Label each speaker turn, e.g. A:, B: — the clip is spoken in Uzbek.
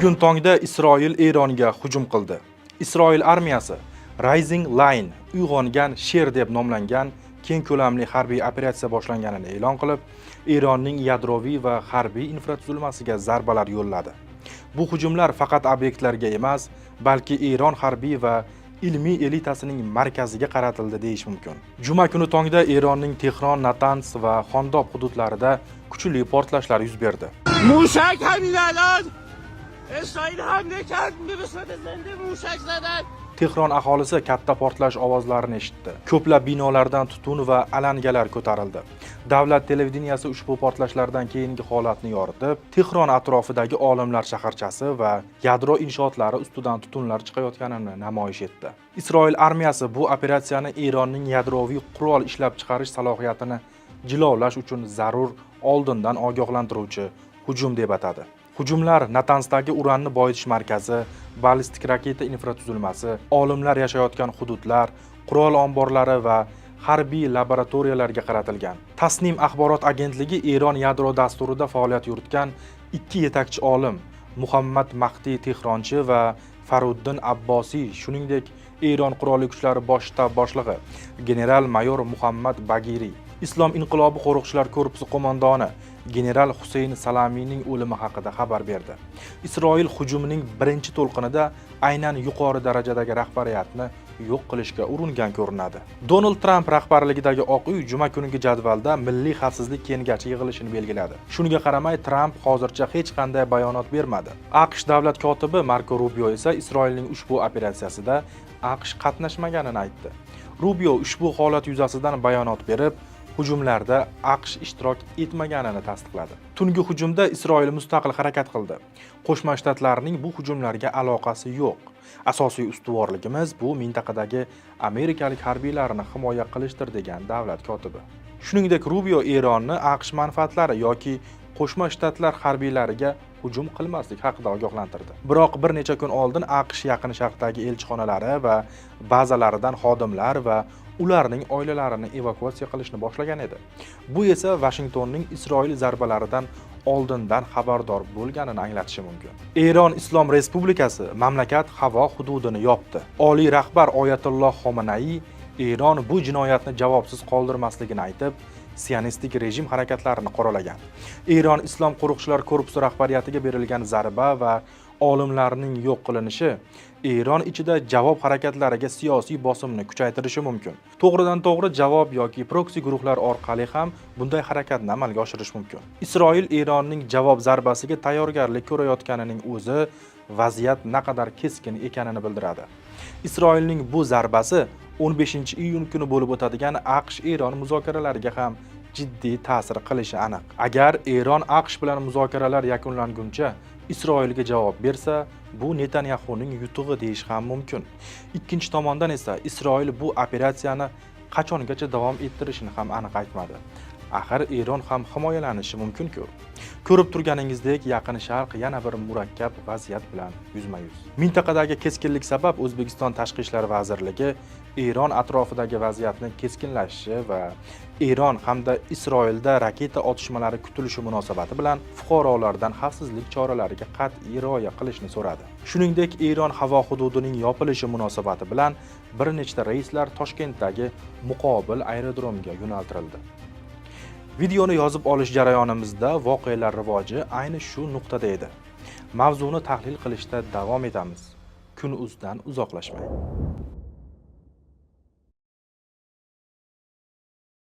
A: Bugun tongda Isroil Eronga hujum qildi. Isroil armiyasi Rising Lion, uyg'ongan sher deb nomlangan keng ko'lamli harbiy operatsiya boshlanganini e'lon qilib, Eronning yadroviy va harbiy infratuzilmasiga zarbalar yo'lladi. Bu hujumlar faqat obyektlarga emas, balki Eron harbiy va ilmiy elitasining markaziga qaratildi deyish mumkin. Juma kuni tongda Eronning Tehron, Natanz va Xondob hududlarida kuchli portlashlar yuz berdi.
B: موشک همین الان اسرائیل حمله کرد به صورت زنده موشک زدن.
A: Tehron aholisi katta portlash ovozlarini eshitdi. Ko'plab binolardan tutun va alangalar ko'tarildi. Davlat televideniyasi ushbu portlashlardan keyingi holatni yoritib, Tehron atrofidagi olimlar shaharchasi va yadro inshootlari ustidan tutunlar chiqayotganini namoyish etdi. Isroil armiyasi bu operatsiyani Eronning yadroviy qurol ishlab chiqarish salohiyatini jilovlash uchun zarur oldindan ogohlantiruvchi hujum deb atadi. Hujumlar Natanzdagi uranni boyitish markazi, ballistik raketa infratuzilmasi, olimlar yashayotgan hududlar, qurol omborlari va harbiy laboratoriyalarga qaratilgan. Tasnim axborot agentligi Eron yadro dasturida faoliyat yuritgan ikki yetakchi olim, Muhammad Mahdi Tehronchi va Faruddin Abbosiy, shuningdek, Eron qurolli kuchlari bosh shtab boshlig'i general mayor Muhammad Bagiriy, Islom inqilobi qo'riqchilar korpusi qo'mondoni general Husayn Salamiyning o'limi haqida xabar berdi. Isroil hujumining birinchi to'lqinida aynan yuqori darajadagi rahbariyatni yo'q qilishga uringan ko'rinadi. Donald Tramp rahbarligidagi Oq uy juma kungi jadvalda Milliy xavfsizlik kengashi yig'ilishini belgiladi. Shunga qaramay, Tramp hozircha hech qanday bayonot bermadi. AQSh davlat kotibi Marko Rubio esa Isroilning ushbu operatsiyasida AQSh qatnashmaganini aytdi. Rubio ushbu holat yuzasidan bayonot berib, hujumlarda AQSh ishtirok etmaganini tasdiqladi. Tungi hujumda Isroil mustaqil harakat qildi. Qo'shma Shtatlarning bu hujumlarga aloqasi yo'q. Asosiy ustuvorligimiz bu mintaqadagi amerikalik harbiylarni himoya qilishdir, degan davlat kotibi. Shuningdek, Rubio Eronni AQSh manfaatlari yoki Qo'shma Shtatlar harbiylariga hujum qilmaslik haqida ogohlantirdi. Biroq bir necha kun oldin AQSh Yaqin Sharqdagi elchixonalari va bazalaridan xodimlar va ularning oilalarini evakuatsiya qilishni boshlagan edi. Bu esa Vashingtonning Isroil zarbalaridan oldindan xabardor bo'lganini anglatishi mumkin. Eron Islom Respublikasi mamlakat havo hududini yopdi. Oliy rahbar Oyatulloh Xomanaiy Eron bu jinoyatni javobsiz qoldirmasligini aytib, sionistik rejim harakatlarini qoralagan. Eron Islom qo'riqchilar korpusi rahbariyatiga berilgan zarba va olimlarning yo'q qilinishi Eron ichida javob harakatlariga siyosiy bosimni kuchaytirishi mumkin. To'g'ridan to'g'ri javob yoki proksi guruhlar orqali ham bunday harakatni amalga oshirish mumkin. Isroil Eronning javob zarbasiga tayyorgarlik ko'rayotganining o'zi vaziyat naqadar keskin ekanini bildiradi. Isroilning bu zarbasi 15 iyun kuni bo'lib o'tadigan AQSh-Eron muzokaralariga ham jiddiy ta'sir qilishi aniq. Agar Eron AQSh bilan muzokaralar yakunlanguncha Isroilga javob bersa, bu Netanyaxuning yutug'i deyish ham mumkin. Ikkinchi tomondan esa Isroil bu operatsiyani qachongacha davom ettirishini ham aniq aytmadi. Axir Eron ham himoyalanishi mumkin-ku. Ko'rib turganingizdek, Yaqin Sharq yana bir murakkab vaziyat bilan yuzma-yuz. Mintaqadagi keskinlik sabab O'zbekiston Tashqi ishlar vazirligi Eron atrofidagi vaziyatni keskinlashishi va Eron hamda Isroilda raketa otishmalari kutilishi munosabati bilan fuqarolardan xavfsizlik choralariga qat'iy rioya qilishni so'radi. Shuningdek, Eron havo hududining yopilishi munosabati bilan bir nechta reyslar Toshkentdagi muqobil aerodromga yo'naltirildi. Videoni yozib olish jarayonimizda voqealar rivoji ayni shu nuqtada edi. Mavzuni tahlil qilishda davom etamiz. Kun.uzdan uzoqlashmang.